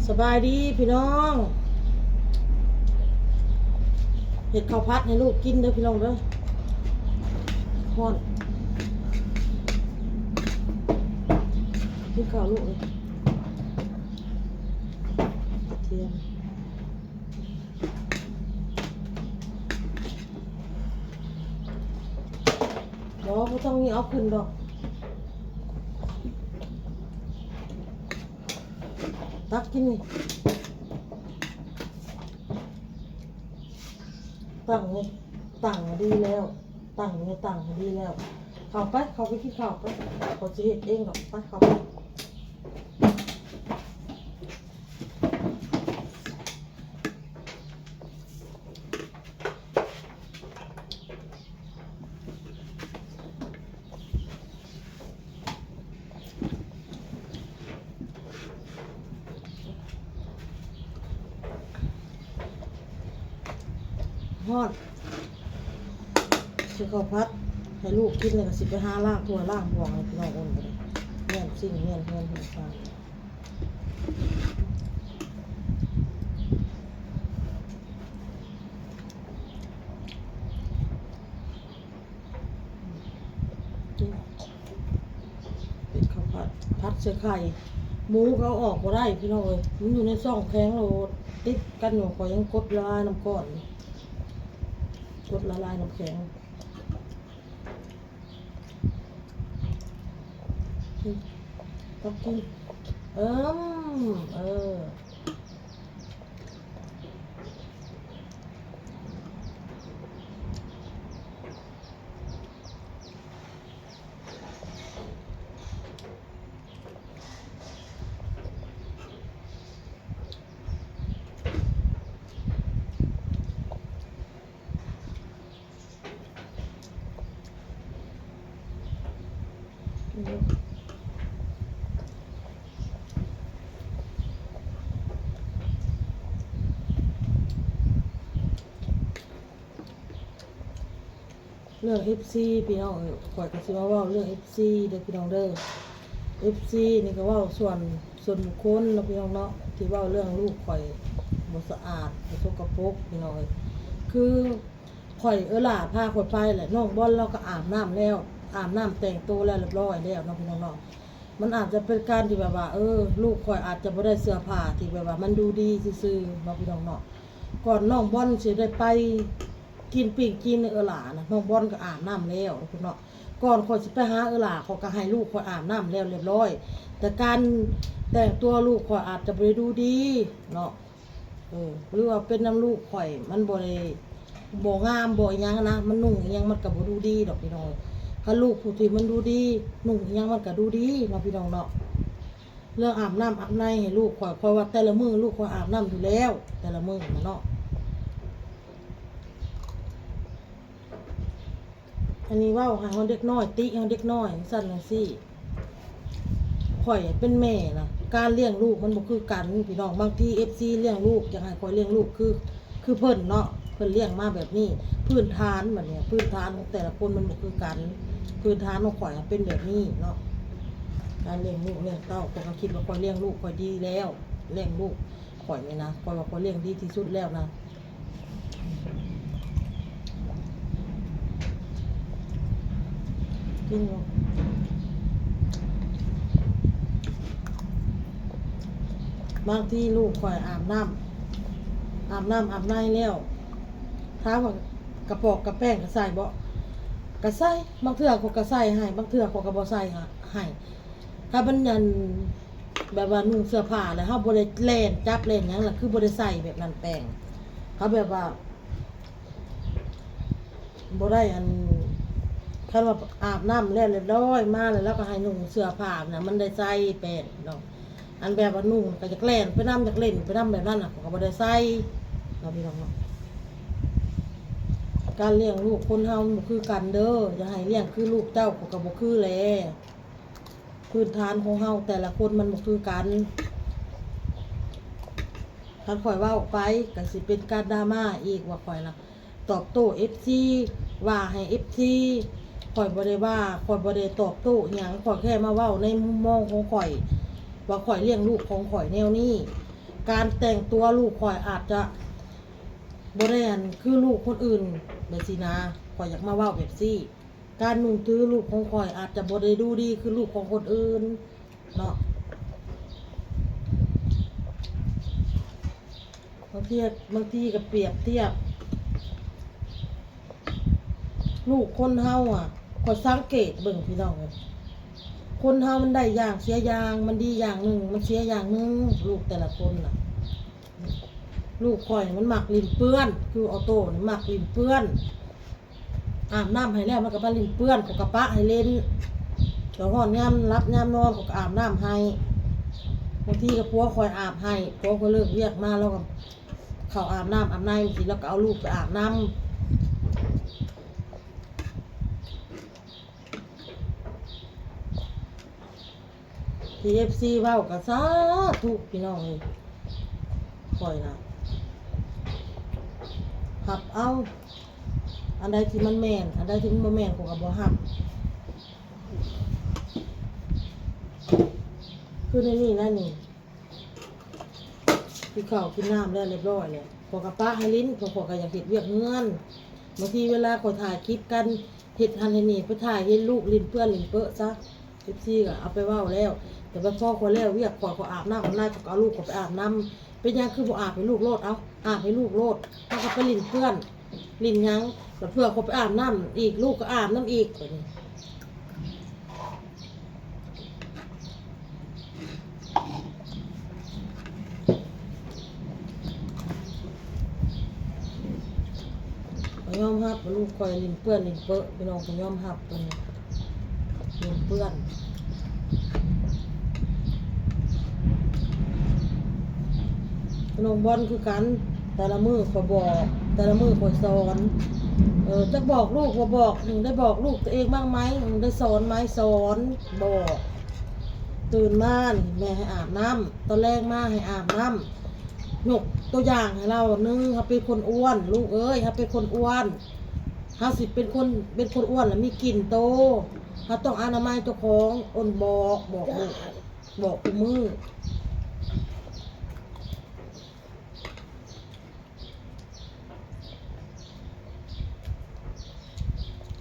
ສະບາຍດີພີ່ນ້ອງ ເຮັດເຂົ້າຜັດໃຫ້ລູກກິນເດີພີ່ນ້ອງເດີ ຮ້ອນ ກິນເຂົ້າລູກເອີຍ ກະທຽມ ບໍ່ ບໍ່ຕ້ອງມີເອົາຂຶ້ນດອກ ຕັກກິນນີ້ ຕັ້ງນີ້ ຕັ້ງດີແລ້ວ ຕັ້ງນີ້ ຕັ້ງດີແລ້ວ ເຂົ້າໄປ ເຂົ້າໄປກິນເຂົ້າໄປ ຂ້ອຍຊິເຮັດເອງດອກ ໄປ ເຂົ້າໄປ. ຮ້ອນ ຊິເຂົ້າຜັດໃຫ້ລູກກິນ ແລ້ວກໍຊິໄປຫາລ້າງຖ້ວຍລ້າງບ່ວງໃຫ້ພີ່ນ້ອງອົນກໍໄດ້ ແມ່ນສິ່ງແມ່ນເຮືອນເຮືອນຊານ. ເປັນເຂົ້າຜັດ ຜັດໃສ່ໄຂ່ ໝູກໍເອົາອອກບໍ່ໄດ້ພີ່ນ້ອງເອີຍ ມັນຢູ່ໃນຊ່ອງແຂງໂລດ ຕິດກັນຢູ່ ຂ້ອຍຍັງກົດລະລາຍນ້ຳກ້ອນ ກົດລະລາຍນ້ຳແຂງ. ຕັກກິນ ເອີມ ເອີ. ເລື່ອງເອັຟຊີພີ່ນ້ອງເອີຍ ຂ້ອຍກໍຊິມາເວົ້າເລື່ອງເອັຟຊີເດີພີ່ນ້ອງເດີ ເອັຟຊີນີ້ກໍເວົ້າສ່ວນ ສ່ວນບຸກຄົນເນາະພີ່ນ້ອງເນາະ ທີ່ເວົ້າເລື່ອງລູກຂ້ອຍບໍ່ສະອາດ ບໍ່ສົກກະປົກພີ່ນ້ອງເອີຍ ຄື ຂ້ອຍ ເອີຫຼ້າພາຂ້ອຍໄປແຫຼະ ນ້ອງບອນລາວກໍອາບນ້ຳແລ້ວ ອາບນ້ຳແຕ່ງໂຕແລ້ວ ຮຽບຮ້ອຍແລ້ວເນາະພີ່ນ້ອງເນາະ ມັນອາດຈະເປັນການທີ່ແບບວ່າ ເອີ ລູກຂ້ອຍອາດຈະບໍ່ໄດ້ເສື້ອຜ້າທີ່ແບບວ່າມັນດູດີຊື່ໆເນາະພີ່ນ້ອງເນາະ ກ່ອນນ້ອງບອນຊິໄດ້ໄປກິນປີ້ງຈີນໃນເອີຫຼ້ານະ ນ້ອງບອນກໍອາບນ້ຳແລ້ວເນາະ ກ່ອນຂ້ອຍຊິໄປຫາເອີຫຼ້າ ຂ້ອຍກໍໃຫ້ລູກຂ້ອຍອາບນ້ຳແລ້ວຮຽບຮ້ອຍ ແຕ່ການແຕ່ງຕົວລູກຂ້ອຍອາດຈະບໍ່ໄດ້ດູດີເນາະ. ເອີ ຫຼືວ່າເປັນນຳລູກຂ້ອຍ ມັນບໍ່ໄດ້ ບໍ່ງາມ ບໍ່ອີ່ຫຍັງນະ ມັນນຸ່ງອີ່ຫຍັງມັນກໍບໍ່ດູດີດອກພີ່ນ້ອງ ຄັນລູກຜູ້ທີ່ມັນດູດີ ນຸ່ງອີ່ຫຍັງມັນກໍດູດີເນາະພີ່ນ້ອງເນາະ ເລື່ອງອາບນ້ຳອາບໃນໃຫ້ລູກຂ້ອຍ ຂ້ອຍວ່າແຕ່ລະມື້ລູກຂ້ອຍອາບນ້ຳຢູ່ແລ້ວ ແຕ່ລະມື້ນະເນາະ ອັນນີ້ເວົ້າໃຫ້ເຮົາເດັກນ້ອຍ ຕິເຮົາເດັກນ້ອຍ ຈັ່ງຊັ້ນຈັ່ງຊີ້ ຂ້ອຍເປັນແມ່ນະ ການລ້ຽງລູກມັນບໍ່ຄືກັນພີ່ນ້ອງ ບາງທີເອັຟຊີລ້ຽງລູກ ຢາກໃຫ້ຂ້ອຍລ້ຽງລູກຄື ຄືເພິ່ນເນາະ ເພິ່ນລ້ຽງມາແບບນີ້ ພື້ນຖານບັດນີ້ ພື້ນຖານຂອງແຕ່ລະຄົນມັນບໍ່ຄືກັນ ພື້ນຖານຂອງຂ້ອຍເປັນແບບນີ້ເນາະ ການລ້ຽງລູກລ້ຽງເຕົ້າ ຂ້ອຍກໍຄິດວ່າຂ້ອຍລ້ຽງລູກຂ້ອຍດີແລ້ວ ລ້ຽງລູກຂ້ອຍນີ້ນະ ຂ້ອຍວ່າຂ້ອຍລ້ຽງດີທີ່ສຸດແລ້ວນະ. ກິນບໍ່? ບາງທີລູກຂ້ອຍອາບນ້ຳ ອາບນ້ຳອາບໃນແລ້ວ ຖາມວ່າກະປອກກະແປ້ງກະໃສ່ບໍ່? ກະໃສ່ ບາງເທື່ອຂ້ອຍກະໃສ່ໃຫ້ ບາງເທື່ອຂ້ອຍກະບໍ່ໃສ່ໃຫ້ ຖ້າມັນ ອັນ ແບບວ່ານຸ່ງເສື້ອຜ້າແລ້ວເຮົາບໍ່ໄດ້ແລ່ນຈັບແລ່ນຫຍັງລະ ຄືບໍ່ໄດ້ໃສ່ແບບນັ້ນແປ້ງ ເຮົາແບບວ່າບໍ່ໄດ້ ອັນ ຄັນວ່າອາບນ້ຳແລ້ວຮຽບຮ້ອຍມາແລ້ວ ລາວກໍໃຫ້ນຸ່ງເສື້ອຜ້ານະ ມັນໄດ້ໃສ່ແປ້ງເນາະ ອັນແບບວ່ານຸ່ງກໍຢາກແລ່ນໄປນຳ ຢາກຫຼິ້ນໄປນຳແບບນັ້ນນະ ເຂົາກໍບໍ່ໄດ້ໃສ່ເນາະ ພີ່ນ້ອງເນາະ ການລ້ຽງລູກຄົນເຮົາມັນບໍ່ຄືກັນເດີ ຢ່າໃຫ້ລ້ຽງຄືລູກເຈົ້າ ເຂົາກໍບໍ່ຄືແຫຼະ. ພື້ນຖານຂອງເຮົາແຕ່ລະຄົນມັນບໍ່ຄືກັນ ຄັນຂ້ອຍເວົ້າໄປກໍຊິເປັນການດຣາມາອີກວ່າຂ້ອຍນະຕອບໂຕ້ເອັຟຊີ ວ່າໃຫ້ເອັຟຊີ ຂ້ອຍບໍ່ໄດ້ວ່າ ຂ້ອຍບໍ່ໄດ້ຕອບໂຕ້ຫຍັງ ຂ້ອຍແຄ່ມາເວົ້າໃນມຸມມອງຂອງຂ້ອຍ ວ່າຂ້ອຍລ້ຽງລູກຂອງຂ້ອຍແນວນີ້ ການແຕ່ງຕົວລູກຂ້ອຍອາດຈະບໍ່ໄດ້ອັນຄືລູກຄົນອື່ນແບບຊີ້ນະ ຂ້ອຍຢາກມາເວົ້າແບບຊີ້. ການນຸ່ງຖືລູກຂອງຂ້ອຍອາດຈະບໍ່ໄດ້ດູດີຄືລູກຂອງຄົນອື່ນເນາະ. ບາງທີ ບາງທີກໍປຽບທຽບ ລູກຄົນເຮົາອະ ຂ້ອຍສັງເກດເບິ່ງພີ່ນ້ອງເອີຍ ຄົນເຮົາມັນໄດ້ຢ່າງເສຍຢ່າງ ມັນດີຢ່າງໜຶ່ງ ມັນເສຍຢ່າງໜຶ່ງ ລູກແຕ່ລະຄົນນະ. ລູກຂ້ອຍມັນມັກຫຼິ້ນເປື້ອນ ຄືອໍໂຕ້ນີ້ມັກຫຼິ້ນເປື້ອນ ອາບນ້ຳໃຫ້ແລ້ວມັນກໍມາຫຼິ້ນເປື້ອນ ຂ້ອຍກໍປະໃຫ້ຫຼິ້ນ ແລ້ວຮອດຍາມຫຼັບຍາມນອນ ຂ້ອຍກໍອາບນ້ຳໃຫ້. ບາງທີກໍຜົວຂ້ອຍອາບໃຫ້ ຜົວຂ້ອຍເລີກວຽກມາ ລາວກໍເຂົ້າອາບນ້ຳອາບໃນ ບາງທີລາວກໍເອົາລູກໄປອາບນ້ຳ. ທີ່ເອັຟຊີເວົ້າກໍສາທຸພີ່ນ້ອງເອີຍ ຂ້ອຍນະຮັບເອົາ ອັນໃດທີ່ມັນແມ່ນ ອັນໃດທີ່ມັນບໍ່ແມ່ນ ຂ້ອຍກໍບໍ່ຮັບ. ຄືໃນນີ້ນະນີ້ ກິນເຂົ້າກິນນ້ຳແລ້ວລຽບຮ້ອຍແລ້ວ ຂ້ອຍກໍປະໃຫ້ຫຼິ້ນ ເພາະຂ້ອຍກໍຢາກເຮັດວຽກເຮືອນ. ບາງທີເວລາຂ້ອຍຖ່າຍຄລິບການເຮັດຫັ້ນເຮັດນີ້ ໄປຖ່າຍເຫັນລູກຫຼິ້ນເປື້ອນຫຼິ້ນເປິະຊະ ເອັຟຊີກໍເອົາໄປເວົ້າແລ້ວ. ແຕ່ວ່າພໍຂ້ອຍແລ້ວວຽກ ຂ້ອຍ ຂ້ອຍອາບນ້ຳອາບໃນ ຂ້ອຍກໍເອົາລູກຂ້ອຍໄປອາບນ້ຳ. ເປັນຫຍັງຄືບໍ່ອາບໃຫ້ລູກໂລດ? ເອົາ ອາບໃຫ້ລູກໂລດ ເຮົາກໍໄປຫຼິ້ນເປື້ອນຫຼິ້ນຫຍັງ ແລ້ວເພື່ອຂ້ອຍໄປອາບນ້ຳອີກ ລູກກໍອາບນ້ຳອີກ ບາດນີ້ ກໍຍອມຮັບວ່າລູກຂ້ອຍຫຼິ້ນເປື້ອນຫຼິ້ນເປິະ ພີ່ນ້ອງກໍຍອມຮັບຕົວນີ້ ເປັນເພື່ອນ ນ້ອງບອນຄືກັນ ແຕ່ລະມື້ຂ້ອຍບອກ ແຕ່ລະມື້ຂ້ອຍສອນ ເອີ ຈັກບອກລູກບໍ່ບອກ ໄດ້ບອກລູກຕົວເອງບ້າງໄໝ ໄດ້ສອນໄໝ ສອນ ບອກ ຕື່ນມານີ້ແມ່ໃຫ້ອາບນ້ຳ ຕອນແລງມາໃຫ້ອາບນ້ຳ ຍົກຕົວຢ່າງໃຫ້ລາວ ໜຶ່ງ ເຮົາເປັນຄົນອ້ວນ ລູກເອີຍ ເຮົາເປັນຄົນອ້ວນ ເຮົາຊິເປັນຄົນ ເປັນຄົນອ້ວນລະມີກິ່ນໂຕ ເຮົາຕ້ອງອະນາໄມເຈົ້າຂອງ ໂອ້ນ ບອກ ບອກລູກ ບອກຄູ່ມື້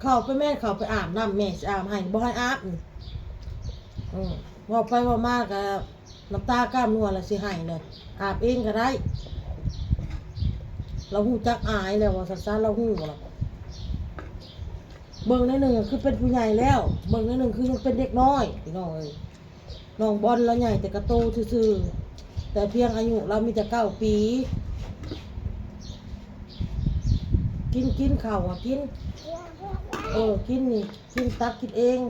ເຂົ້າໄປແມ່ ເຂົ້າໄປອາບນ້ຳ ແມ່ຊິອາບໃຫ້ ບໍ່ໃຫ້ອາບ ເວົ້າໄປເວົ້າມາກະ ນ້ຳຕາກ້າມນົວລະຊິໄຫ້ເລີຍ ອາບເອງກໍໄດ້ ລາວຮູ້ຈັກອາຍແລ້ວ ວ່າຊັ້ນຊະ ລາວຮູ້ລະ ເບິ່ງແນວໜຶ່ງຄືເປັນຜູ້ໃຫຍ່ແລ້ວ ເບິ່ງແນວໜຶ່ງຄືຍັງເປັນເດັກນ້ອຍ ພີ່ນ້ອງເອີຍ ນ້ອງບອນລາວໃຫຍ່ແຕ່ກະໂຕຊື່ໆ ແຕ່ພຽງອາຍຸລາວມີແຕ່ເກົ້າປີ ກິນ ກິນເຂົ້າ ກິນ ເອີ ກິນນີ້ ກິນ ຕັກກິນເອງ.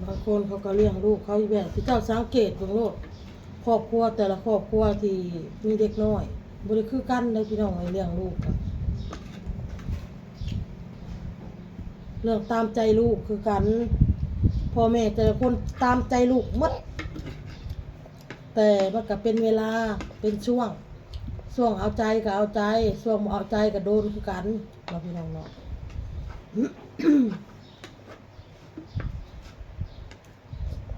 ບາງຄົນເຂົາກໍລ້ຽງລູກເຂົາອີກແບບ ຄືເຈົ້າສັງເກດເບິ່ງໂລດ ຄອບຄົວແຕ່ລະຄອບຄົວທີ່ມີເດັກນ້ອຍ ບໍ່ໄດ້ຄືກັນເດ້ພີ່ນ້ອງເອີຍ ລ້ຽງລູກ ເລື່ອງຕາມໃຈລູກຄືກັນ ພໍ່ແມ່ແຕ່ລະຄົນຕາມໃຈລູກໝົດ ແຕ່ມັນກະເປັນເວລາ ເປັນຊ່ວງ ຊ່ວງເອົາໃຈກະເອົາໃຈ ຊ່ວງບໍ່ເອົາໃຈກະໂດນຄືກັນເນາະ ພີ່ນ້ອງເນາະ.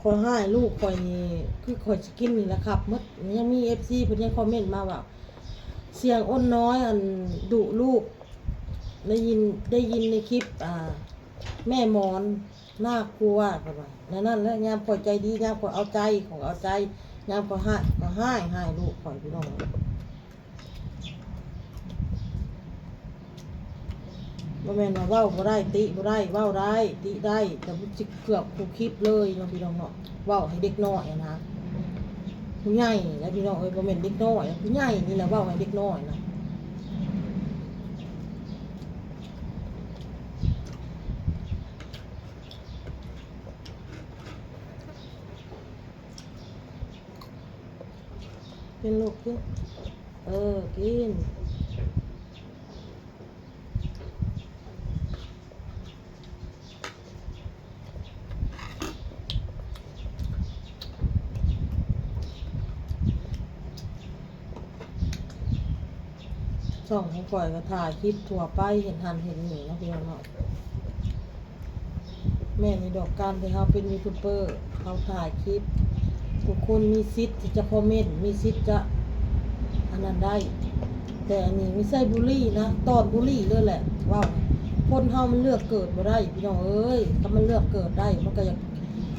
ຂ້ອຍຮ້າຍລູກຂ້ອຍນີ້ ຄືຂ້ອຍຊິກິນນີ້ລະຄັບໝົດ ຍັງມີເອັຟຊີເພິ່ນຍັງຄອມເມັນມາວ່າ ສຽງອ້ນນ້ອຍ ອັນ ດຸລູກ ໄດ້ຍິນ ໄດ້ຍິນໃນຄລິບ ອ່າ ແມ່ໝອນ ໜ້າກົວ ເພິ່ນວ່າ ແນວນັ້ນແຫຼະ ຍາມຂ້ອຍໃຈດີ ຍາມຂ້ອຍເອົາໃຈ ຂ້ອຍກໍເອົາໃຈ ຍາມຂ້ອຍຮ້າຍ ຂ້ອຍກໍຮ້າຍ ຮ້າຍລູກຂ້ອຍ ພີ່ນ້ອງ. ບໍ່ແມ່ນວ່າເວົ້າບໍ່ໄດ້ ຕິບໍ່ໄດ້ ເວົ້າໄດ້ ຕິໄດ້ ແຕ່ມັນຊິເກືອບຄູ່ຄລິບເລີຍເນາະ ພີ່ນ້ອງເນາະ ເວົ້າໃຫ້ເດັກນ້ອຍຫັ້ນນະ ຜູ້ໃຫຍ່ນະ ພີ່ນ້ອງເອີຍ ບໍ່ແມ່ນເດັກນ້ອຍ ຜູ້ໃຫຍ່ນີ້ແຫຼະ ເວົ້າໃຫ້ເດັກນ້ອຍນະ. ກິນລູກກິນ ເອີ ກິນ. ຊ່ອງຂອງຂ້ອຍກໍຖ່າຍຄລິບທົ່ວໄປ ເຮັດຫັ້ນເຮັດນີ້ເນາະ ພີ່ນ້ອງເນາະ. ແມ່ນຢູ່ດອກ ການທີ່ເຮົາເປັນຢູທູບເບີ ເຮົາຖ່າຍຄລິບ ທຸກຄົນມີສິດທີ່ຈະຄອມເມັນ ມີສິດຈະອັນນັ້ນໄດ້. ແຕ່ອັນນີ້ມີໄຊບູລີນະ ຕ້ອນບູລີເລີຍແຫຼະ. ເວົ້າ ຄົນເຮົາມັນເລືອກເກີດບໍ່ໄດ້ ພີ່ນ້ອງເອີຍ. ຄັນມັນເລືອກເກີດໄດ້ ມັນກໍຢາກ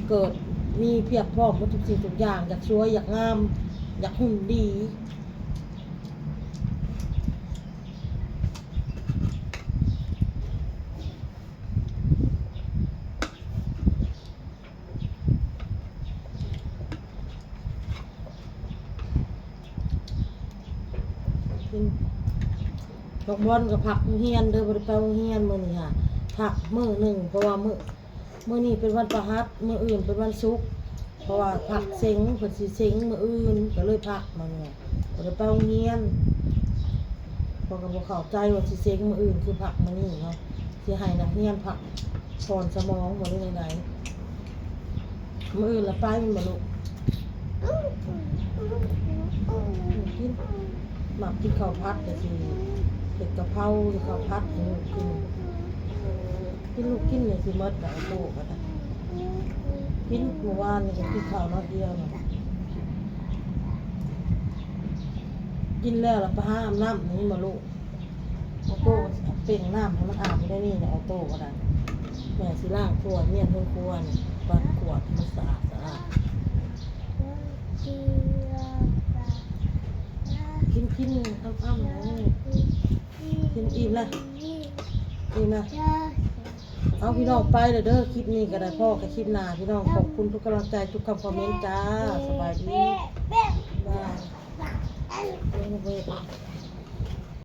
ເກີດມີພຽບພ້ອມໝົດທຸກສິ່ງທຸກຢ່າງ ຢາກສວຍ ຢາກງາມ ຢາກຫຸ່ນດີ. ກິນ ນ້ອງບອນກໍພັກໂຮງຮຽນເດີ ບໍ່ໄດ້ໄປໂຮງຮຽນມື້ນີ້ຫາ ພັກມື້ໜຶ່ງ ເພາະວ່າມື້ ມື້ນີ້ເປັນວັນພະຫັດ ມື້ອື່ນເປັນວັນສຸກ ເພາະວ່າພັກເສັງ ເພິ່ນຊິເສັງມື້ອື່ນ ກໍເລີຍພັກມື້ນີ້ ບໍ່ໄດ້ໄປໂຮງຮຽນ. ຂ້ອຍກໍບໍ່ເຂົ້າໃຈວ່າຊິເສັງມື້ອື່ນ ຄືພັກມື້ນີ້ເນາະ ຊິໃຫ້ນັກຮຽນພັກຜ່ອນສະໝອງບໍ່ ຫຼືແນວໃດ? ມື້ອື່ນລະໄປແມ່ນບໍ່ລູກ? ກິນ ມັກກິນເຂົ້າຜັດ ກໍຊິເຮັດກະເພົາ ເຮັດເຂົ້າຜັດໃຫ້ລູກກິນ. ກິນລູກກິນ ນີ້ຊິໝົດແລ້ວ ໂຕກໍໄດ້ ກິນ. ມື້ວານນີ້ກໍກິນເຂົ້າໜ້ອຍດຽວນະ ກິນແລ້ວລະໄປຫາອາບນ້ຳ ນີ້ບໍ່ລູກ? ອອໂຕ້ເປັ່ງນ້ຳໃຫ້ມັນອາບຢູ່ໃນນີ້ນະ ອອໂຕ້ກໍໄດ້. ແມ່ຊິລ້າງຖ້ວຍ ມ້ຽນເຮືອນຄົວນີ້ ປັດຂວດໃຫ້ມັນສະອາດສະອາດ. ກິນ ກິນ ອ້ຳໆ ກິນອີ່ມລະ ອີ່ມລະ. ເອົາ ພີ່ນ້ອງ ໄປແລ້ວເດີ ຄລິບນີ້ກໍໄດ້ ພໍ້ກັນຄລິບໜ້າ ພີ່ນ້ອງ. ຂອບຄຸນທຸກກຳລັງໃຈ ທຸກຄຳຄອມເມັນຈ້າ. ສະບາຍດີ ບາຍ.